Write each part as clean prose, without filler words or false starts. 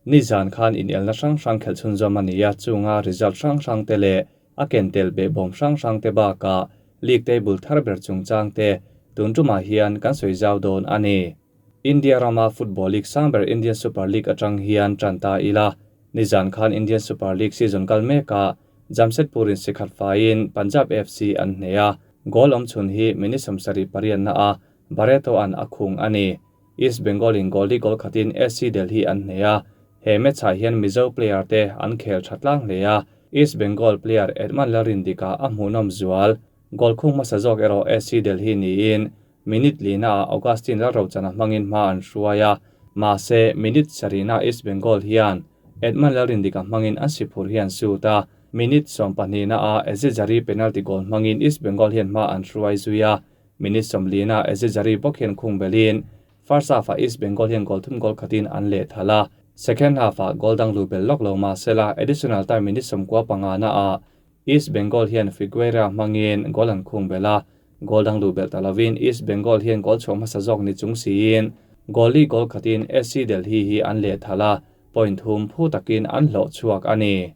Nizan khan inelna hrang hrang khelh chhunzawm a ni a, chunga result hrang hrang te leh a ken tel behbawm hrang hrang te bakah league table thar ber chungchang te tun tumah hian kan sawi zau dawn a ni. India rama football league sang ber Indian Super League atang hian tan ta ila. Nizan khan Indian Super League season kal mekah Jamshedpur in sikhat faiin Punjab FC an hneh a, goal awm chhun hi minute 78 na a Barreto an a khung a ni. East Bengal in goal li goal khatin SC Delhi an hneh a, he match ah hian Mizo player te an khel tha tlang hle a, East Bengal player Edmund Lalrindika a hmuhnawm zual. Goal khung hmasa zawk erawh SC Delhi niin minute lina ah Augustine Lalrochana hmangin hma an hruai a, mahse minute sarihna East Bengal hian Edmund Lalrindika hmangin an siphur hian shoot a, minute 12 na ah Ezezari penalty goal hmangin East Bengal hian hma an hruai zui a, minute 40 na Ezezari bawk hian khung belin first half ah East Bengal hian goal thum goal khatin an leh thal a, second half ah goal dang lu bel lawk lo mahsela additional time minute 95 na ah East Bengal hian Figueira hmangin goal an khung bel a, goal dang lu bel talovin East Bengal hian goal chhuah hmasa zawk ni chung siin goal li goal khatin SC Delhi hi an leh thal a, point thum phu takin an hlawh chhuak a ni.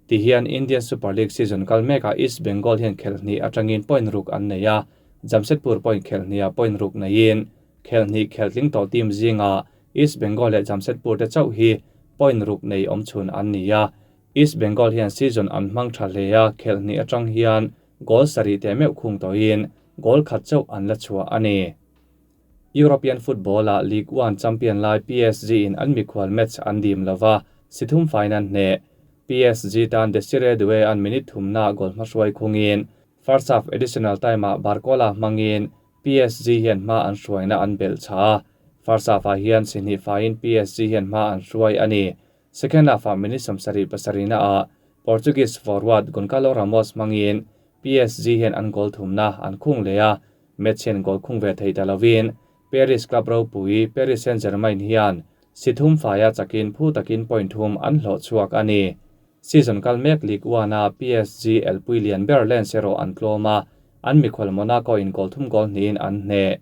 Ti hian Indian Super League season kal mekah East Bengal hian khelh hnih atangin point ruk an nei a, Jamshedpur point khelh hniha point ruk neiin khelh hnih khelh tling tawh team zinga East Bengal leh Jamshedpur te chauh hi point ruk nei awm chhun an ni a. East Bengal hian season an hmang tha hle a, khelh hnih atang hian goal sarih te meuh khung tawhin goal khat chauh an la chhuah a ni. European football ah Ligue 1 champion lai PSG in an mikhual match an dim lova, sithum final hne. PSG tan Desire Doue an minute thumna goal hmahruai khungin first half additional time ah Barcola hmangin PSG hian hma an hruaina an bel cha. First half ah hian sihnih faiin PSG hian hma an hruai a ni. Second half ah minute 77 na ah Portuguese forward Goncalo Ramos hmangin PSG hian an goal thumna an khung leh a, match hian goal khung ve thei ta lovin Paris club ropui Paris Saint-Germain hian sithum faia chakin phu takin point thum an hlawh chhuak a ni. Season kal mek Ligue 1 a PSG elpui lian ber Lens erawh an tlawm a, an mikhual Monaco in goal thum goal hnihin an hne.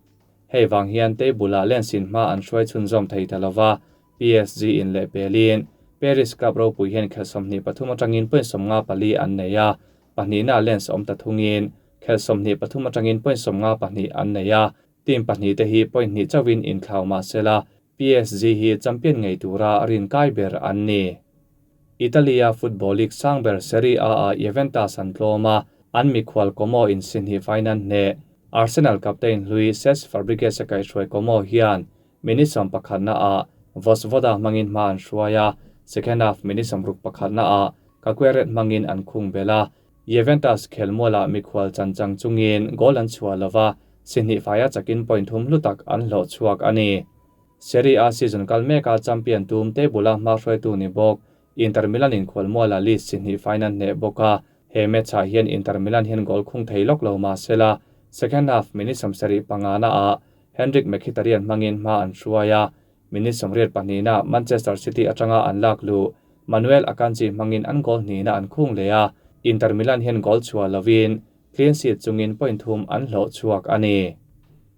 Hei wang hian table ah Lens in hma an hruai chhunzawm thei ta lova, PSG in leh pelin Paris club ropui hian khelh 23 atangin point 54 an nei a, pahnihna Lens awm ta thungin khelh 23 atangin point 52 an nei a, team pahnih te hi point hnih chauhin inthlau mahsela PSG hi champion ngei tura rin kai ber an ni. Italia Football League sangber Serie A ah Juventus an tlawm a, an mikhual Como in sihnih final hne. Arsenal captain hlui Cesc Fabregas a kaihhruai Como hian minute 11 na ah Vojvoda hmangin hma an hruai a, second half minute 61 na ah Caqueret hmangin an khung bel a, Juventus khelmualah mikhual chanchang chungin goal an chhuah lova, sihnih faia chakin point thum hlutak an hlawh chhuak a ni. Serie A season kal meka champion tum table a hma hruaitu ni bawk Inter Milan in khualmuala Leeds sihnih final hne bawk a, he match ah hian Inter Milan hian goal khung thei lawk lo mahsela second half minute 75 na ah Henrik Mkhitaryan hmangin hma an hruai a, minute 82 na Manchester City atanga an lak lu Manuel Akanji hmangin an goal hnihna an khung leh a, Inter Milan hian goal chhuah lovin clean sheet chungin point thum an hlawh chhuak a ni.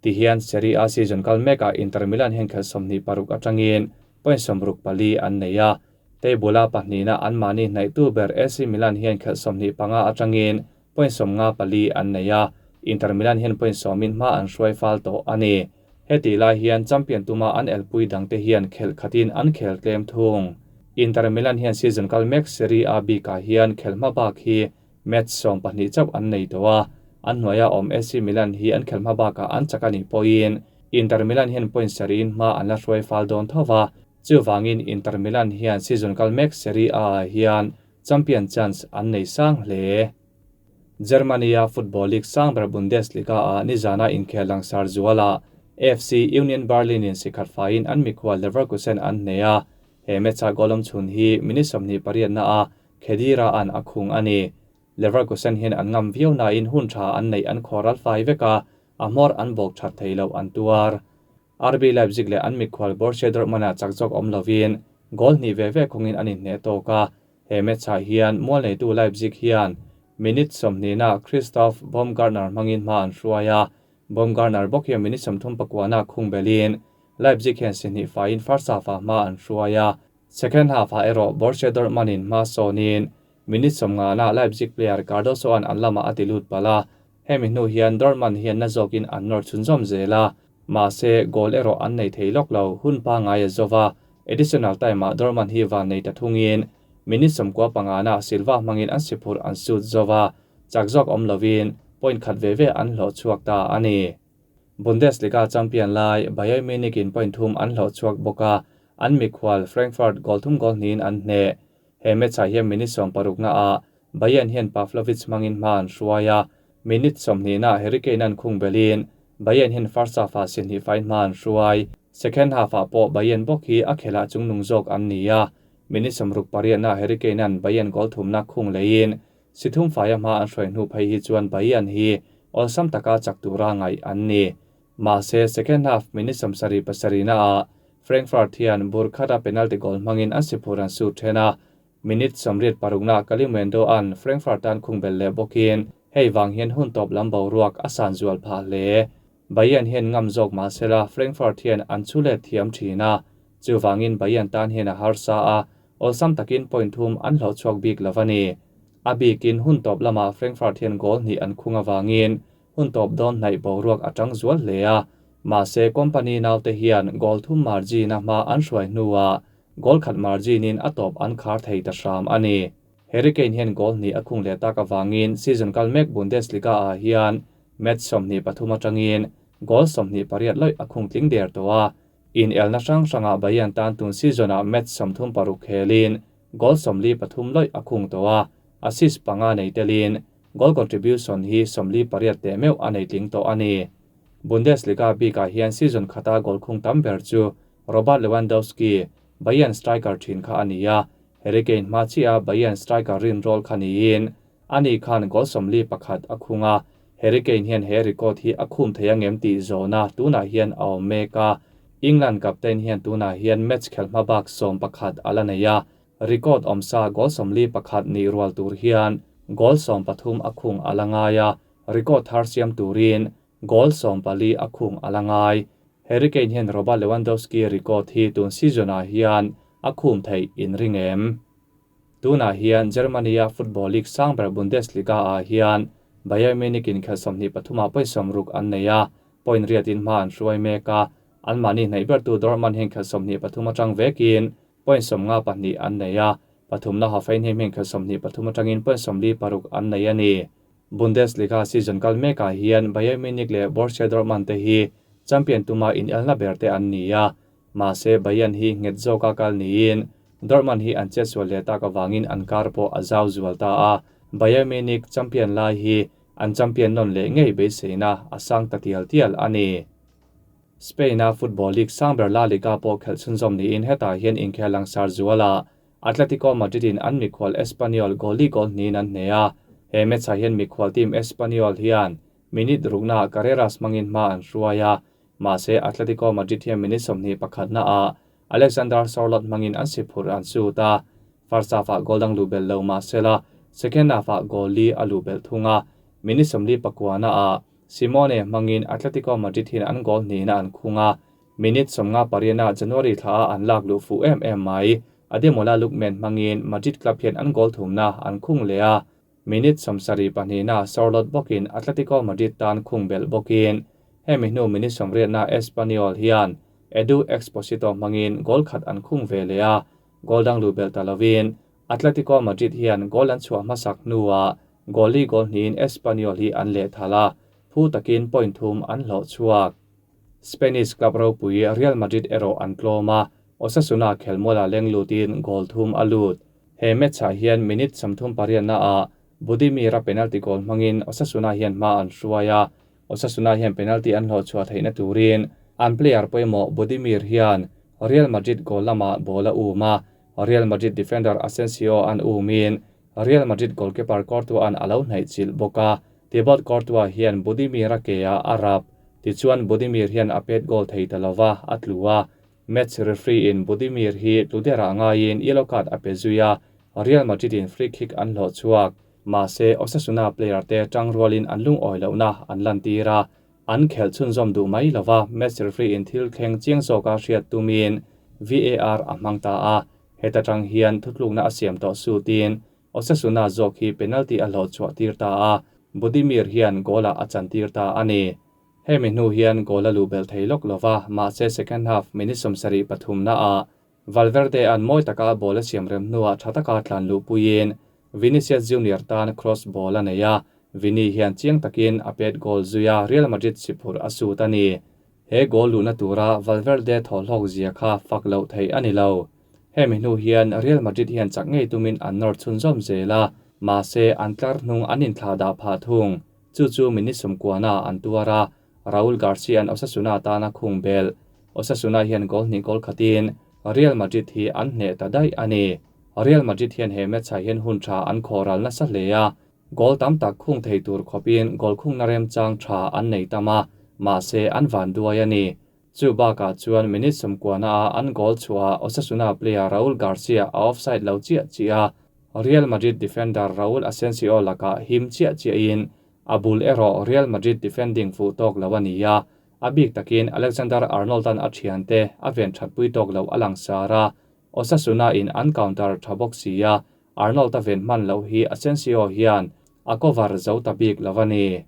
Ti hian Serie A season kal mekah Inter Milan hian khelh 26 atangin point 64 an nei a, table a pahnihna an mahni hnaih tu ber AC Milan hian khelh 25 atangin point 54 an nei a, Inter Milan hian point 10 in hma an hruai fal tawh a ni. Heti lai hian champion tuma an elpui dangte hian khelh khatin an khel tlem thung. Inter Milan hian season kal mek Serie A bikah hian khelh hma bak hi match 12 chauh an nei tawh a, an hnuaia awm AC Milan hi an khelh hma bakah an chak a nih pawhin Inter Milan hian point sarih in hma an la hruai fal dawn thova, chuwangin Inter Milan hian season kal mek Serie A ah hian champion chance an nei sang hle. Germany-a Football League sangber Bundesliga ah nizana inkhel langsar zuala FC Union Berlin in sikhat faiin an mikhual Leverkusen an hne a, he match ah goal awm chhun hi minute 28 na a Khedira an a khung a ni. Leverkusen hian an ngam viau na in hun tha an nei an khoral fai veka, a hmawr an bawk that thei lo an tuar. RB Leipzig leh an mikhual Borussia Dortmund ah chak zawk awm lovin goal hnih ve ve khungin an inhne tawk a, he match ah hian mual neitu Leipzig hian minute 20 na Christoph Baumgartner hmangin hma an hruai a, Baumgartner bawk hian minute 39 na khung belin Leipzig hian sihnih faiin first half ah hma an hruai a. Second half-ah erawh Borussia Dortmund-in hma sawnin minute 50-ah Leipzig player Cardoso-a'n an lamah a ti lut palh a, hemi hnu hian Dortmund hian na zawkin an nawr chhunzawm zel a, mahse goal erawh an nei thei lawk lo. Hun pangngai a zo va, additional time-ah Dortmund hi van nei ta thungin minute 95-ah Silva hmangin an siphurh an sut zo va, chak zawk awm lovin point khat ve ve an hlawh chhuak ta a ni. Bundesliga champion lai Bayern Munich-in point thum an hlawh chhuak bawk a, an mikhual Frankfurt goal thum goal hnihin an hneh. He match-ah hian minute 60-naah Bayern hian Pavlovic hmangin hma an hruai a, minute 20-naah Harry Kane-a'n khung belhin Bayern hian first half-ah si hnih faiin hma an hruai. Second half-ah pawh Bayern bawk hi a khelhah chungnung zawk an ni a, minute 68-naah Harry Kane-a'n Bayern goal thumna khung leiin si thum faia hma an hruai hnu phei hi chuan Bayern hi awlsam taka chak tura ngaih an ni. Mahse, second half minute 77-naah Frankfurt hian Burkhardt-a penalty goal hmangin an siphur an sut then a, minute 86-naah Kalimuendo-a'n Frankfurt-a'n khung bel leh bawkin hei vang hian hun tawp lam boruak a san zual phah hle. Bayern hian ngam zawk mahsela Frankfurt hian an chhu let thiam thin a, chuvangin Bayern tan hian a harsa a, awlsam takin point thum an hlawh chhuak bik lo a ni. A bikin hun tawp lamah Frankfurt hian goal hnih an khung avangin hun tawp dawn hnaih boruak a tang zual hle a, mahse company naute hian goal thum margin a hma an hruai hnuah goal khat margin-in a tawp an khar thei ta hram a ni. Harry Kane hian goal hnih a khung leh tak avangin season kal mek Bundesliga-ah hian match 23 atangin goal 28 lawih a khung tling der tawh a, in elna hrang hrangah Bayern tan tun season-ah match 36 khelin goal 43 lawih a khung tawh a, assist panga nei telin goal contribution hi 48 te meuh a nei tling tawh a ni. Bundesliga bikah hian season khata goal khung tam ber chu Robert Lewandowski, Bayern striker thin kha a ni a, Harry Kane hma chiah Bayern striker rin rol kha niin ani khan goal 41 a khung a, Harry Kane hian he record hi a khum thei angem tih zawhna tunah hian a awm mek a, England captain hian tunah hian match khel hma bak 11 a la nei a, record awmsa goal 41 ni rual tur hian goal 13 a khung a la ngai a, record thar siam turin goal 14 a khung a la ngai. Harry Kane hian Robert Lewandowski record hi tun season-ah hian a khum thei in ringem. Tunah hian Germany-a Football League sangber Bundesliga-ah hian Bayern Munich-in khel 23-ah point 60 an nei a, point riatin hma an hruai mek a, an mahni hnaih bertu Dortmund hian khel 23 atang vekin point 52 an nei a, pathumna Hoffenheim hian khel 23 atangin point 46 an nei a ni. Bundesliga season kal mekah hian Bayern Munich leh Borussia Dortmund te hi champion tuma in elna ber te an ni a, mahse Bayern hi nghet zawka kal niin Dortmund hi an chetsual leh tak awangin an kar pawh a zau zual ta a, Bayern Munich champion lai hi an champion nawn leh ngei beiseina a sang ta tial tial a ni. Spain-a Football League sangber La Liga pawh khelh chhunzawm niin hetah hian inkhel langsar zuala Atletico Madrid-in an mikhual Espanyol goal li goal hnihin an hne a, he match-ah hian mikhual team Espanyol hian minute ruknaah Carreras hmangin hma an hruai a, mahse Atletico Madrid hian minute 21-naah Alexander Sorloth hmangin an siphurh an sut a, first half-ah goal dang lu bel lo mahsela second half-ah goal li a lu bel thung a, minute 49-naah Simone hmangin Atletico Madrid hian an goal hnihna an khung a, minute 58-naah January thla an lak luh fuh em em mai, Ademola Lookman hmangin Madrid club hian an goal thumna an khung leh a, minute 72-naah Sorloth bawkin Atletico Madrid tan khung bel bawkin hemi hnu minute 80-naah Espanyol hian Edu Exposito hmangin goal khat an khung ve leh a, goal dang lu bel ta lovin Atletico Madrid hian goal an chhuah hmasak hnuah goal li goal hnihin Espanyol hi an leh thal a, phu takin point thum an hlawh chhuak. Spanish club ropui Real Madrid erawh an tlawm a, Osasuna khelmuala leng lutin goal thum a lut. He match-ah hian minute 38-naah Budimir-a penalty goal hmangin Osasuna hian hma an hruai a, Osasuna hian penalty an hlawh chhuah theihna turin an player pawimawh Budimir hian Real Madrid goal lamah ball a um a, Real Madrid defender Asensio an umin Real Madrid goalkeeper Courtois an a lo hnaih chilh bawk a, Thibaut Courtois hian Budimir-a ke-ah a rap. Tichuan Budimir hian a pet goal thei ta lova a tlu a, match referee in Budimir hi tlu derah ngaiin yellow card a pe zui a, Real Madrid-in free kick an hlawh chhuak. Mahse Osasuna player te tang rualin an lungawi lohna an lan tir a, an khelh chhunzawm duh mai lova match referee in thil thleng chiang zawka hriat tumin VAR a hmang ta a. Heta tang hian thutlukna a siam tawh sutin Osasuna zawk hi penalty a hlawh chhuah tir ta a, Budimir hian goal ah a chan tir ta a ni. Hemi hnu hian goal a luh belh thei lawk lova, mahse second half minute 73 na ah Valverde an mawi taka ball a siam rem hnuah tha taka tlan luh puiin Vinicius Junior tan cross ball a nei a, Vini hian chiang takin a pet goal zui a, Real Madrid siphurh a sut a ni. He goal luhna tura Valverde thawhlawk zia kha fak loh theih a ni lo. Hemi hnu hian Real Madrid hian chak ngei tumin an nawr chhunzawm zel a, mahse an tlar hnung an inthlah dah phah thung. Chu chu minute 90 ah an tuar a, Raul Garcia an Osasuna tana khung bel. Osasuna hian goal hnih goal khatin Real Madrid hi an hneh ta daih a ni. Real Madrid hian he match ah hian hun tha an khawhral nasa hle a, goal tam tak khung thei tur khawpin goal khungna remchang tha an nei tam a, mahse an van duai a ni. Chu bakah chuan minute 90 ah an goal chhuah Osasuna player Raul Garcia a offside lo chiah chiah a, Real Madrid defender Raul Asensio lakah him chiah chiah in a bul erawh Real Madrid defending fu tawk lo a ni a, a bik takin Alexander Arnold an a thian te a ven thatpui tawk lo a lang sar a, Osasuna in an counter tha bawk si a, Arnold a ven hman lo hi Asensio hian a cover zo ta bik lo a ni.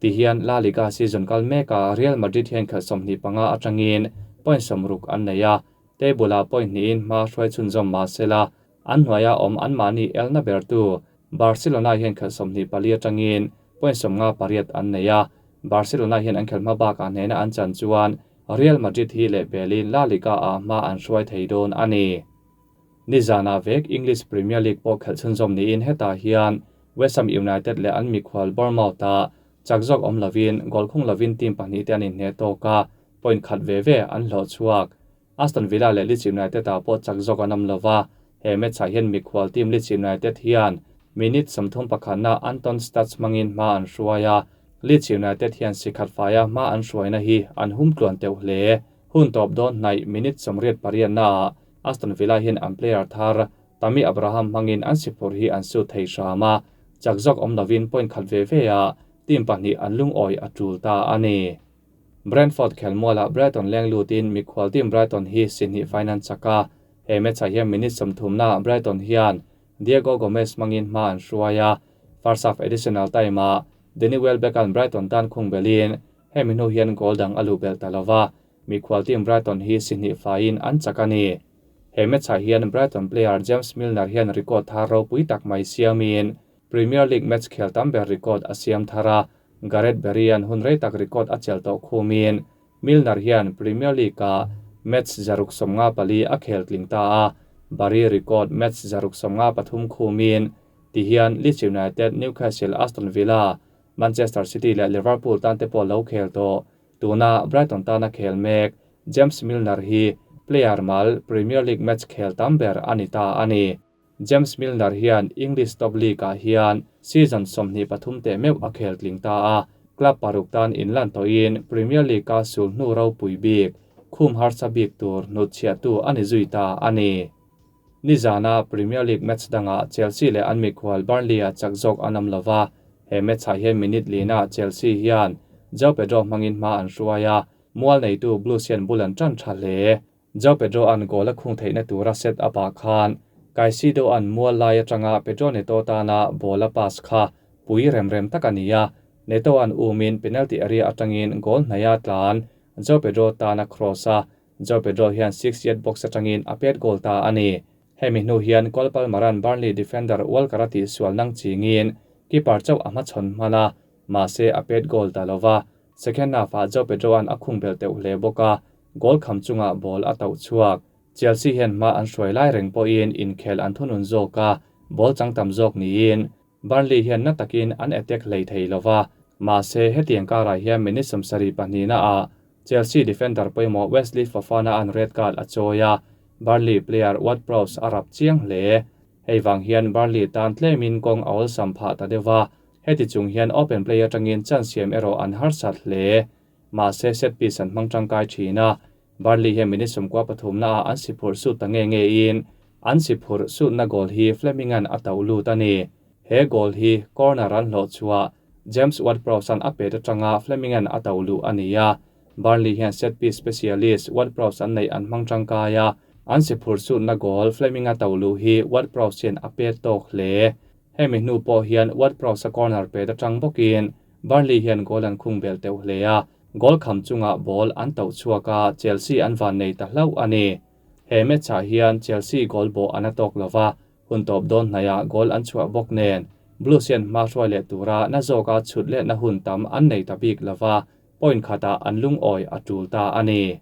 Ti hian La Liga season kal meka Real Madrid hian khelh 25 atangin point 60 an nei a, table ah point hnihin hma hruai chhunzawm mahsela an hnuaia awm an mahni elna ber tu Barcelona hian khelh 24 atangin point 58 an nei a, Barcelona hian an khelh hma bakah hnehna an chan chuan Real Madrid hi leh pelin La Liga ah hma an hruai thei dawn a ni. Nizana vek English Premier League pawh khelh chhunzawm niin hetah hian West Ham United leh an mikhual Bournemouth ah chak zawk awm lovin goal khung lovin team pahnih te an inhneh tawk a, point khat ve ve an hlawh chhuak. Aston Villa leh Leeds United ah pawh chak zawk an awm lova, he match ah hian mikhual team Leeds United hian minute 31 na Anton Stach hmangin hma an hruai a, Leeds United hian sikhat faia hma an hruaina hi an hum tluan teuh hle. Hun tawp dawn hnaih minute 88 na ah Aston Villa hian an player thar Tammy Abraham hmangin an siphur hi an su thei hram a, chak zawk awm lovin point khat ve ve a, team pahnih an lungawi a tul ta a ni. Brentford khelmualah Brighton leng lutin mikhual team Brighton hi sihnih finance chaka, he match ah hian minute 30 na Brighton hian Diego Gomez hmangin hma an hruai a, first half additional time ah Danny Welbeck an Brighton tan khung belin hemi hnu hian goal dang a luh belh ta lova, mikhual team Brighton hi sihnih faiin an chak a ni. He match ah hian Brighton player James Milner hian record thar ropui tak mai siamin Premier League match khel tam ber record a siam thar a, Gareth Barry an hun rei tak record a chel tawh khumin Milner hian Premier League ah match 654 a khel tling ta a, Barry record match 653 khumin ti hian Leeds United, Newcastle, Aston Villa, Manchester City leh Liverpool tan te pawh lo khel tawh. Tuna Brighton tana khel mek James Milner hi player mal Premier League match khel tam ber ani ta ani. James Milner hian English Top League ah hian season 23 te meuh a khel tling ta a, club paruk tan inlan tawhin Premier League a sul hnu ropui bik khum harsa bik tur hnut chhiah tu ani zui ta ani. Nizana Premier League match danga Chelsea leh an mikhual Burnley a chak zawk an awm lova, he match ah hian minute lina Chelsea hian João Pedro hmangin hma an hruai a, mual neitu Blues hian bul an tan tha hle. João Pedro an goal a khung theihna tura set up ah khan Caicedo an mual lai atanga Pedro Neto tana ball a pass kha pui rem rem tak ani a, Neto an umin penalty area atangin goal hnaia tlan João Pedro tana cross a, João Pedro hian 6 yard box atangin a pet goal ta ani. Hemi hnu hian Cole Palmer-an Burnley defender Walker a tih sual nang chingin keeper chauh a hmachhawn hman a, mahse a pet goal ta lova. Second half ah João Pedro an a khung bel teuh hle bawk a, goal kham chunga ball a tauh chhuak. Chelsea hian hma an hruai lai reng pawhin inkhel an thunun zawk a, ball chang tam zawk niin Burnley hian na takin an attack hlei thei lova, mahse hetiang karah hian minute 72 na ah Chelsea defender pawimawh Wesley Fofana an red card a chawi a, Burnley player Ward-Prowse a rap chiang hle. Hei wang hian Burnley tan tlemin kawng a awlsam phah ta deuha, heti chung hian open play atangin chance siam erawh an harsat hle. Mahse set piece an hmang tangkai thin a, Burnley hian minute 13 na ah an siphurh sut ta nge nge in an siphurh sut na goal hi Fleming an a tauh lut ani. He goal hi corner an hlawh chhuah James Ward-Prowse an a pet atanga Fleming an a tauh luh ani a. Burnley hian set piece specialist Ward-Prowse an nei an hmang tangkai a, An si phurh sutna goal Fleming-a to luh hi Ward-Prowse hian a pet tawk hle. Hemi hnu pawh hian Ward-Prowse-a corner pet atang bawkin Burnley hian goal an khung belh teuh hle a, goal kham chungah ball an toh chhuak a, Chelsea an van nei ta hlauh a ni. He match-ah hian Chelsea goal bawh an a tawk lo va, hun tawp dawn hnaiah goal an chhuah bawk nen Blues hian hma hruai leh tura na zawka chhut lehna hun tam an nei ta bik lo va, point khatah an lungawi a tul ta a ni.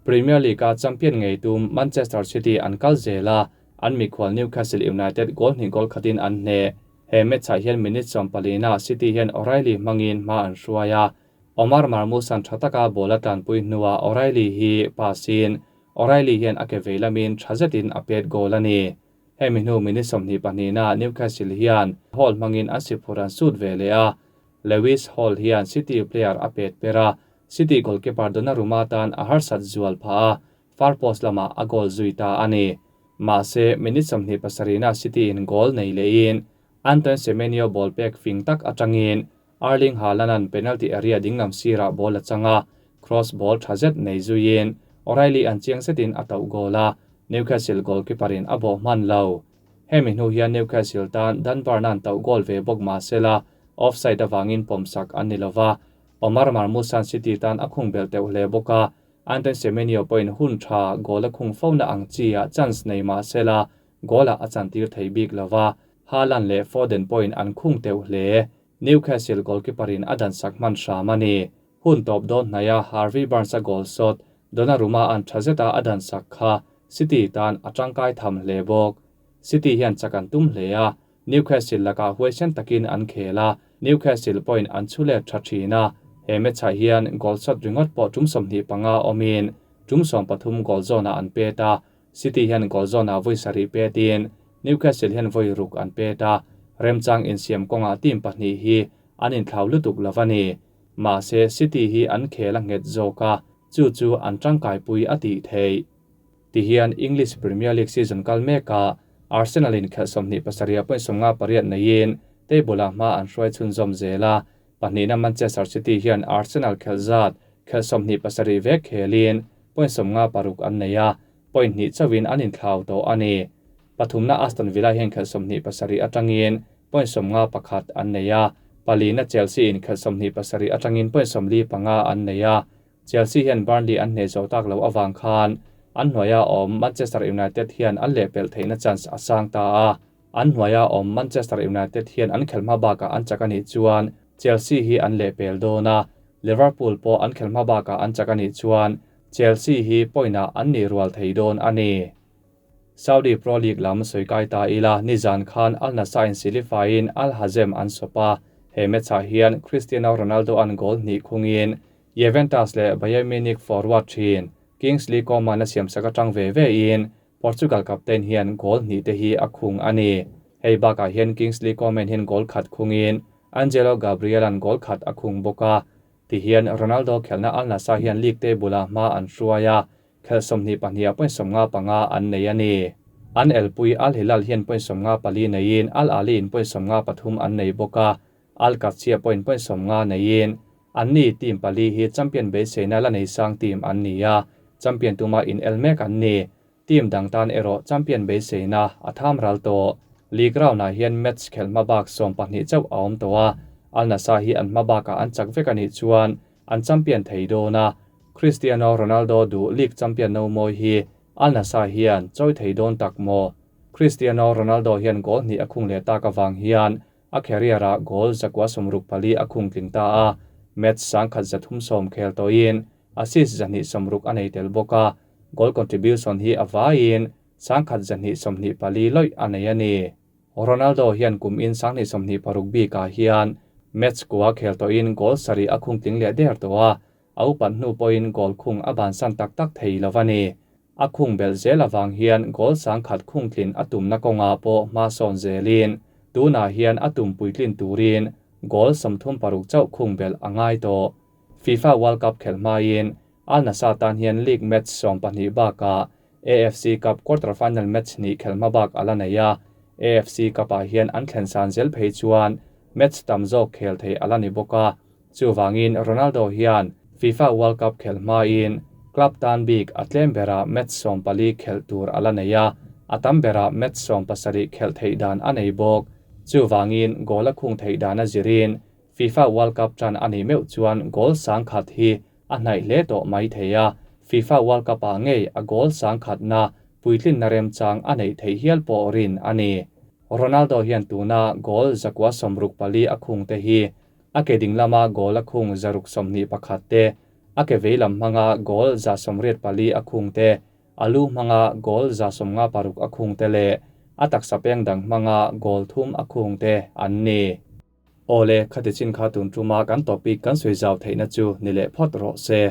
Premier League-a champion ngei tum Manchester City an kal zel a, an mikhual Newcastle United goal hnih goal khatin an hneh. He match-ah hian minute sawmpalina City hian O'Reilly hmangin hma an hruai a, Omar Marmoush-a'n tha taka ball a tlanpui hnuah O'Reilly hi pass-in O'Reilly hian a ke vei lamin tha zetin a pet goal a ni. Hemi hnu minute 22 na Newcastle hian Hall hmangin an si phur an sut ve leh a, Lewis Hall hian City player a pet per a, City goalkeeper Donnarumma tan a harsat zual phah a, far post lamah a goal zui ta a ni. Mahse, minute 27 na City in goal nei lehin Antoine Semenyo ball pek fing tak atangin Erling Haaland-a'n penalty area dinglam sirah ball a chang a, cross ball tha zet nei zuiin O'Reilly an chiang zetin a tauh goal a, Newcastle goalkeeper-in a bawh hman lo. Hemi hnu hian Newcastle tan Dan Burn-a'n tauh goal ve bawk mahsela offside avangin pawmsak an ni lova, Omar Marmoush-a'n City tan a khung belh teuh hle bawk a, Antoine Semenyo pawhin hun tha goal a khung fo na ang chi-ah chance nei mahsela goal-ah a chantir thei bik lova, Haaland leh Foden pawhin an khung teuh hle. Newcastle goalkeeper-in a dan sak hman hram a ni. Hun tawp dawn hnaia Harvey Barnes-a goal shot Donnarumma an tha zeta a dan sak kha City tan a tangkai tham hle bawk. City hian chak an tum hle a, Newcastle lakah huaisen takin an khel a, Newcastle pawhin an chhulet tha thin a, he match-ah hian goal shot ringawt pawh tum 25 awmin tum 13 goal zone-ah an pet a, City hian goal zone-ah vawi sarih petin Newcastle hian vawi ruk an pet a, remchang insiam kawngah team pahnih hi an inthlau lutuk lo a ni. Mahse, City hi an khel a nghet zawk a, chu chu an tangkai pui a tih theih. Ti hian English Premier League season kal meka Arsenal in khelh 27 point 58 neiin table-ah hma an hruai chhunzawm zel a, pahnihna Manchester City hian Arsenal khelh zat khelh 27 vek khelin point 56 an nei a, point hnih chauhin an inthlau tawh a ni. Pathumna Aston Villa hian khelh 27 atangin point 51 an nei a, palina Chelsea in khelh 27 atangin point 45 an nei a. Chelsea hian Burnley an hneh zo tak lo awang khan an hnuaia awm Manchester United hian an lehpelh theihna chance a sang ta a, an hnuaia awm Manchester United hian an khelhma bakah an chak anih chuan Chelsea hi an lehpel dawn a, Liverpool pawh an khelhma bakah an chak anih chuan Chelsea hi point-ah an ni rual thei dawn a ni. Saudi Pro League lam sawikai ta ila nizan khan Al Nassr in silifain Al Hazem an sawp a, he match-ah hian Cristiano Ronaldo an goal hnih khungin Juventus leh Bayern Munich forward thin Kingsley Coman a siamsak atang ve ve in Portugal captain hian goal hnih te hi a khung a ni. Hei bakah hian Kingsley Coman hian goal khat khungin Angelo Gabriel an goal khat a khung bawk a. Ti hian Ronaldo khelna Al Nassr hian league table-ah hma an hruai a, khelh 22 point 55 an nei a ni. An elpui Al Hilal hian point 54 neiin Al Ahly in point 53 an nei bawk a, Al Qadsiah point point 50 neiin an ni team pali hi champion beiseina la nei sang team an ni a, champion tuma in el mek an ni. Team dang tan erawh champion beiseina a tham ral tawh. League round-ah hian match khelh hma bak 12 chauh a awm tawh a, Al Nassr hi an hma bakah an chak vek anih chuan an champion thei dawn a. Cristiano Ronaldo duh league champion no mawi hi Al Nassr hian chawi thei dawn tak maw? Cristiano Ronaldo hian goal hnih a khung leh tak awang hian a career-ah goal 164 a khung tling ta a, match 130 khel tawhin assist 260 a nei tel bawk a, goal contribution hi a vaiin 1,224 loih a nei a ni. Ronaldo hian kum in 2026 bikah hian match kua khel tawhin goal sarih a khung tling leh der tawh a, a upat hnu pawhin goal khung a ban san tak tak thei lo a ni. A khung belh zel awang hian goal 100 khung tlin a tumna kawngah pawh hma sawn zelin tunah hian a tum puitlin turin goal 36 chauh khung belh a ngai tawh. FIFA World Cup khelh hmain Al Nassr tan hian league match 12 bakah AFC Cup quarter final match hnih khelh hma bak ala nei a, AFC Cup-ah hian an thlen san zel phei chuan match tam zawk khel thei ala ni bawk a, chuwangin Ronaldo hian FIFA World Cup khelh hmain Club tan bik a tlem berah match 14 khelh tur a la nei a, a tam berah match 17 khelh theih dan a nei bawk. Chuvangin goal a khung theih dan a zirin FIFA World Cup tan a nih meuh chuan goal 1000 hi a hnaih hle tawh mai thei a, FIFA World Cup ah ngei a goal 1000 na puitlin na remchang a neih theih hial pawh rin a ni. Ronaldo hian tuna goal 164 a khung te hi a ke ding lama goal a khung 621 te, a ke veilam hmanga goal 184 a khung te, alu hmanga goal 156 a khung te leh a taksa peng dang hmanga goal 3 a khung te an ni. Ole khati chin kha tun tuma kan topic kan sui zau theihna chu ni leh phawt rawh se.